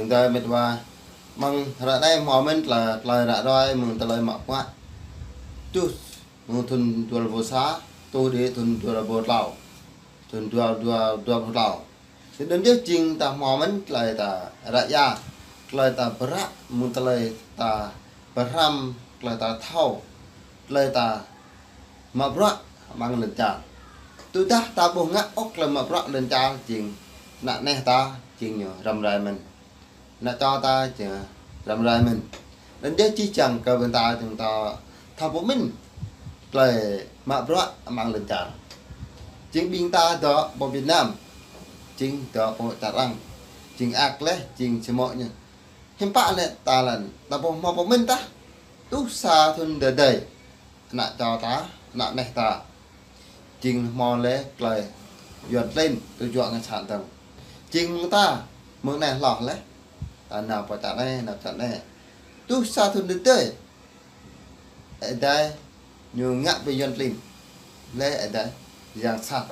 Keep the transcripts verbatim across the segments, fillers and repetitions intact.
Tơdơi mĕt wa, mơ̆ng ră anai hmâo mơ̆n tơlơi, tơlơi ră ruai mơ̆ng tơlơi mă bruă. Truh mơ̆ng thŭn dua rơbâo sa, truh đĭ thŭn dua rơbâo klâo. Thŭn dua, dua, dua rơbâo klâo. Tui anŭn yơh jing ta hmâo mơ̆n tơlơi ta ră ia, tơlơi ta pơră, mơ̆ng tơlơi ta pơhrăm, tơlơi ta thâo, tơlơi ta mă bruă amăng lŏn čar. Tơdah ta ƀu ngă ôh tơlơi mă bruă lŏn čar jing ană neh ta jing ñu răm rai mơ̆n. Ană čô ta jing răm rai mơ̆n. Anŭn yơh jih jang kơ ƀing ta jing ta thâo pơmĭn tơlơi mă bruă amăng lŏn čar. Jing ƀing ta dŏ pơ Việt Nam, jing dŏ pơ čar arăng, jing ak leh, jing čơmŏ ñu. Hiư̆m pă lĕ ta lăng, ta ƀu hmâo pơmĭn tah. Truh sa thŭn tơdơi, ană čô ta, ană neh ta jing hmâo leh tơlơi Yuan klin tui juă ngă sat dơ̆ng. Jing mơ̆ng ta, mơ̆ng anai hloh leh. Ta nao pơ čar anai, nao pơ čar anai. Truh sa thŭn tơdơi, Ơi Adai ñu ngă ƀơi Yuan klin. Leh Ơi Adai yang sat.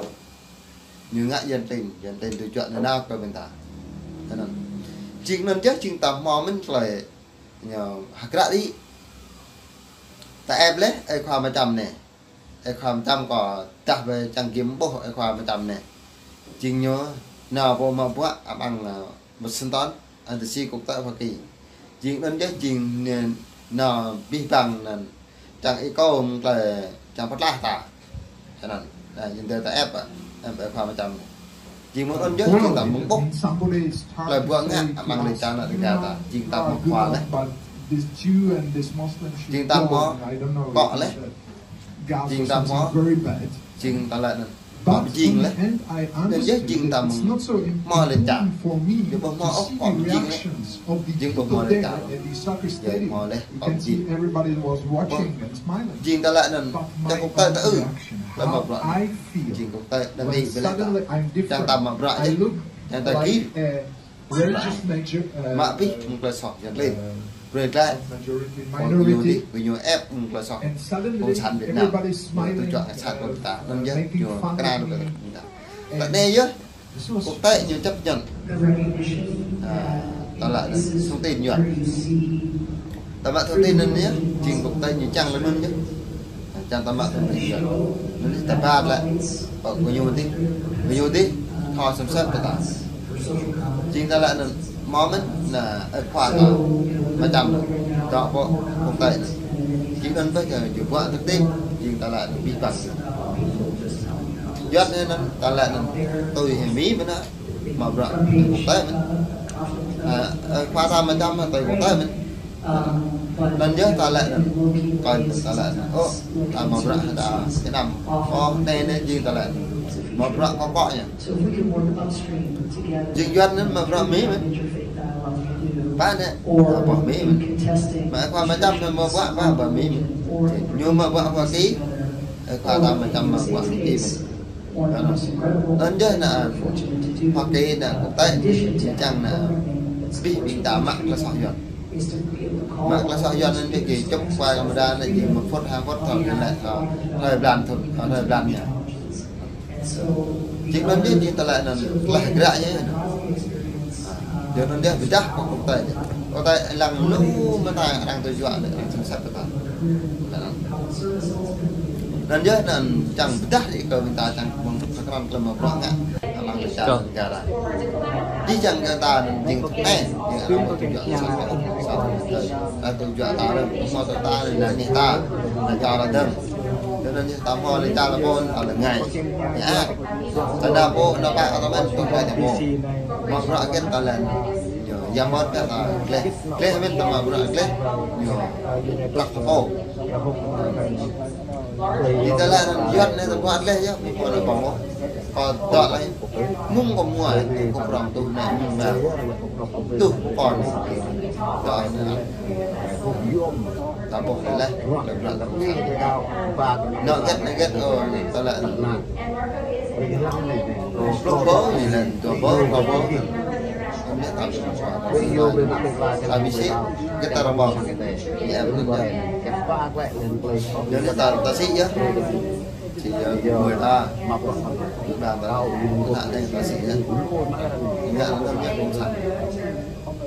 Ñu ngă Yuan klin, Yuan klin tui juă nanao kơ ƀing ta. Anŭn. Jing anŭn yơh jing ta hmâo mơ̆n tơlơi ñu hơgră đĭ. Ta ĕp leh, ơi khua mơčăm anai. Ơi khua mơčăm kâo dah ƀơi čang gim ƀuh ơi khua mơčăm anai. Jing ñu nao pơ mă bruă amăng, ơ, Washington, ơ, D C quốc tế Hoa Kỳ. Jing anŭn yơh jing ñu nao abih bang anŭn čang ikô mơ̆ng tơlơi čang pơtlaih ta. Anŭn. Anai, jing tơlơi ta ĕp, ơ, ơi khua mơčăm anai. Jing mơ̆ng anŭn yơh jing ta mơ̆ng ƀuh tơlơi bruă ngă amăng lŏn čar ană Dêga ta. Jing ta hmâo khua leh. Jing ta hmâo akŏ leh. Jing ta hmâo, jing ta lĕ anŭn. Akŏ pơjing leh. Anŭn yơh jing ta mơ̆ng hmâo lŏn čar. Yua ƀu hmâo ôh akŏ pơjing leh. Jing ƀu hmâo lŏn čar. Yua hmâo leh akŏ pơjing. Jing ta lĕ anŭn. Čang kŭk tơi ta ư. Lĕ mă bruă. Jing kŭk tơi đang ư ƀơi leh ta. Čang ta mă bruă yơh. Čang ta gir. Mă abih mơ̆ng tơlơi soh Yuan klin. Brơi glaĭ. Kơ gơñu dih, gơñu ĕp mơ̆ng tơlơi soh cộng sản Việt Nam. Ñu tui juă ngă sat kơ ta. Anŭn yơh, ñu kơnang kơ ta. Ră anai yơh, quốc tế ñu chấp nhận. À, ta lĕ thông tin Yuan. Ta mă thông tin anŭn yơh, jing quốc tế ñu čang lĕ anŭn yơh. Čang ta mă tơlơi anŭn yơh. Anŭn yơh ta ba lĕ. Ơ, gơñu dih. Gơñu dih. Thâo sem sem kơ ta. Jing ta lĕ anŭn. Hmâo mơ̆n, ană, ơi khua ta. Mơčăm. Dŏ pơ quốc tế anŭn. Jing anŭn ƀơi kơ jua ƀuă thực tế. Jing ta lĕ anŭn abih bang. Yuan anŭn, ta lĕ anŭn. Tui hăng Mi mơ̆n anŭn. Mă bruă quốc tế mơ̆n. À, ơi khua ta mơčăm tui quốc tế mơ̆n. Anŭn yơh ta lĕ anŭn. Kâo ta lĕ anŭn. Ơ, ta mă bruă ta Việt Nam. Ơ, anai anai jing ta lĕ anŭn. Mă bruă kơ akŏ ñu. Jing Yuan anŭn mă bruă Mi mơ̆n. Pă anai, mă bruă Mi mơ̆n. Mă ơi khua mơčăm anŭn mă bruă, mă bruă Mi mơ̆n. Ñu mă bruă Hoa Kỳ. Ơi khua ta mơčăm mă bruă Hoa Kỳ mơ̆n. Anŭn yơh anŭn, Hoa Kỳ anŭn, quốc tế anŭn, čang anŭn, abih ƀing ta mă tơlơi soh Yuan. Mă tơlơi soh Yuan anŭn yơh gơ̆ čŭp quay camera anŭn jing một phút, hai phút thâo gơ̆ lĕ thâo, thâo blan thâo, thâo blan ñu. Jing anŭn yơh jing tơlơi anŭn, tơlơi hơgră yơh anŭn. Yua anŭn yơh pơdah kơ quốc tế yơh. Quốc tế lăng lu mơta arăng tui juă lĕ arăng sem sem kơ ta. Anŭn yơh anŭn čang pơdah đĭ kơ ƀing ta čang mơ̆ng tơkrăn tơlơi mă bruă ngă amăng lŏn čar Dêga ta. Jih jang kơ ta anŭn jing thŭn anai, jing arăng tui juă ta, arăng tui juă ta, arăng hmâo tui ta, anŭn anai ta, anŭn čar ta dơ̆ng. Yua anŭn yơh ta hmâo lŏn čar ta pô, ta lĕ ngai. Yơh. Ta nao pơ, nao pă, ta mơ̆n, tui ta pô. Mă bruă kĕt ta lĕ. Yua, yua mơ̆n kĕt ta gleh. Gleh mơ̆n ta mă bruă gleh. Yua, gleh ta pô. Jing ta lĕ anŭn Yuan anai ta bruă gleh yơh, mơ̆ng pô anai pô. Kâo dŏ lĕ. Mơ̆ng kâo mua, kâo prŏng tuh anai, mơ̆ng anai. Tuh pô anai. Dŏ anai. Ta ƀuh leh, leh bruă ta ƀuh. Nao hơget, nao hơget, ơ, ta lĕ. Pluh ƀô̆, ñu lĕ, dua ƀô̆, rơbâo ƀô̆. Anai ta ƀuh. Ta ƀuh sĭ, hơget ta rơbâo. Ñu ĕp anŭn. Ñu lĕ ta, ta sĭ yơh. Sĭ yơh, mơi ta. Mă bruă ta. Ñu ta, ta, ta sĭ yơh. Ñu lĕ, ñu lĕ, ñu lĕ.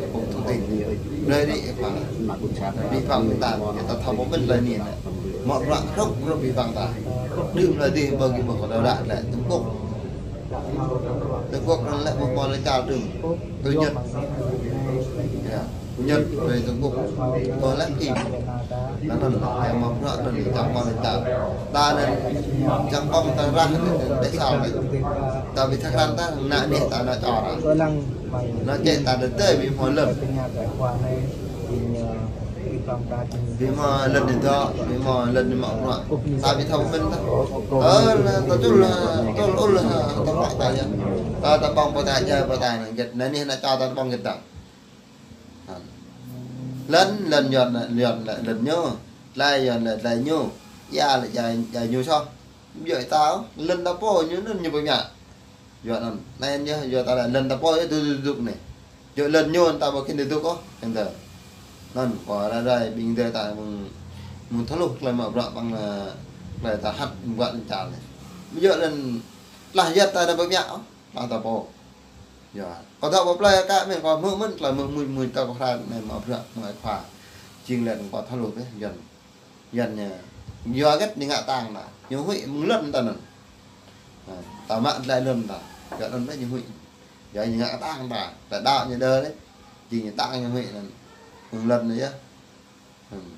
kơ pŭng thông tin. Brơi đĭ kơ pha. Abih bang ƀing ta, kơ ta thâo pơmĭn tơlơi anai. Mă bruă hrup hrup abih bang ta. Đưm tơlơi dih ƀơi gih ƀơi kơ đaŏ lĕ Trung Quốc. Trung Quốc anŭn lĕ ƀu hmâo lĕ čar đưm. Tui Nhật. Yă. Nhật, brơi Trung Quốc. Ƀu lĕ phim. Anŭn, yă mă bruă anŭn čang ƀơ̆ng ta. Ta anŭn čang ƀơ̆ng ta rah anŭn, dêh sa anŭn. Ta ƀu thâo krăn ta, ană neh ta ană čô ta. Anŭn čĕ ta đơ tơi ƀu hmâo lŏn. Ƀu hmâo lŏn anai dŏ, ƀu hmâo lŏn anai mă bruă. Ta ƀu thâo pơmĭn ta. Ơ, ta čul, čul ul, ta mă ta yă. Ta, ta ƀơ̆ng pơtă jai pơtă anŭn gĕt, ană neh ană čô ta ƀơ̆ng gĕt ta. Lŏn, lŏn Yuan, lŏn, lŏn ñu. Tơlơi Yuan lĕ tơlơi ñu. Ia lĕ ia, ia ñu soh. Ƀu djơ̆ ta, lŏn ta pô ñu anŭn ñu pơmĭn. Yua anŭn, anai yơh, yua ta lĕ lŏn ta pô yơh dŏ dŏ dŏ anai. Yua lŏn ñu ta ƀu khĭn dŏ dŏ ôh, anŭn tơ. Anŭn, kơ rai rai ƀing adơi ta mơ̆ng, mơ̆ng thâo hluh tơlơi mă bruă ƀơ̆ng, ơ, tơlơi ta hăt ƀuăt lŏn čar anai. Ƀu djơ̆ lŏn tơlơi yơh ta anŭn pơmĭn ôh, tơlơi ta pô. Yua. Kâo thâo pơplơi kơ mơ̆n, kâo hmư̆ mơ̆n, tơlơi hmư̆ mơ̆n, mơ̆n ta kơ rai anai mă bruă, mơ̆ng ai khua. Jing lĕ kâo thâo hluh bĕ, Yuan. Yuan ñu, yua hơget ñu ngă tang ta. Ñu huĭ mơ̆ng lŏn ta anŭn. Ha, ta mă tơlơi lŏn ta. Yua anŭn bĕ ñu huĭ. Yua ñu ngă tang ta. Ta đaŏ ñu đơ đĕ. Jing ñu tang ñu huĭ anŭn. Mơ̆ng lŏn ñu yơh. Hmm.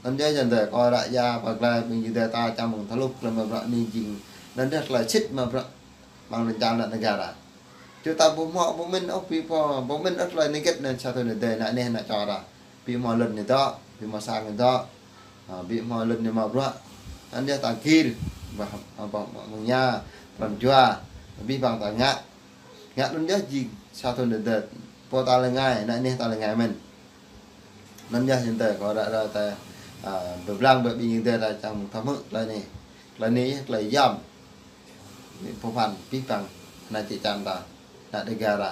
Anŭn yơh jăn tơ kơ ră ia pơglai ƀing adơi ta čang mơ̆ng thâo hluh tơlơi mă bruă anai jing. Anŭn yơh tơlơi sĭt mă bruă. Ƀơ̆ng lŏn čar ană negara. Ču ta ƀu hmâo pơmĭn ôh, ƀu hmâo pơmĭn ôh tơlơi anai gĕt anŭn sa thŭn adơi ană neh ană čô ta. Ƀu hmâo lŏn anai dŏ, ƀu hmâo sang anai dŏ. Ha, ƀu hmâo lŏn anai mă bruă. Anŭn yơh ta gir, ƀah, ƀah, ƀah, mơ̆ng ñu, pran jua, abih bang ta ngă. Ngă anŭn yơh jing, sa thŭn adơi, pô ta lĕ ngai, ană neh ta lĕ ngai mơ̆n. Anŭn yơh jăn tơ, kơ ră ră ta, a, pơblang ƀơi ƀing adơi ta čang thâo hmư̆ tơlơi anai. Tơlơi anai yơh, tơlơi yom. Pơphan, abih bang, ană čư̆ čan ta, ană negara.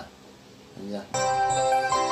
Anŭn yơh.